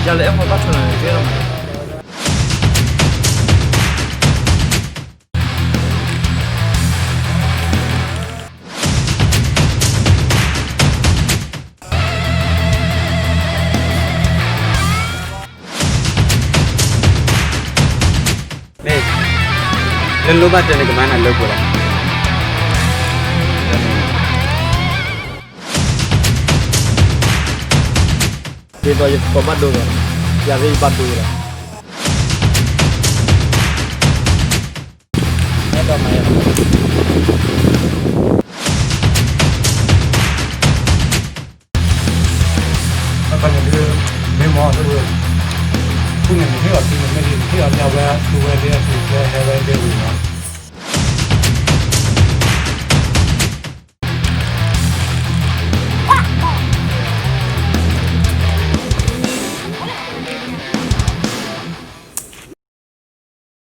ယၤလၢအဲၣ်ဖီဘၣ်ထွဲလီၤန့ၣ် ကဲလီၤမး မ့ၢ် လၢလိၣ်ဘၣ်တဲန့ၣ် ကမၤနၤလၢပှဲၤလီၤ. ဒ်သိးယကဘၣ်ဒိလီၤ, ယၤသ့ၣ်ယဘၣ်ဒိလီၤ. အဲၣ်ဒိးမၤယၤ အခီန့ၣ်ဒုး မ့ၢ်မီၢ်ဒုး ဖုၣ်န့ၣ် နဟ့ၣ်အီၤထံန့ၣ် မ့ၢ်ဒ်နဟ့ၣ်အီၤလၢအဝဲ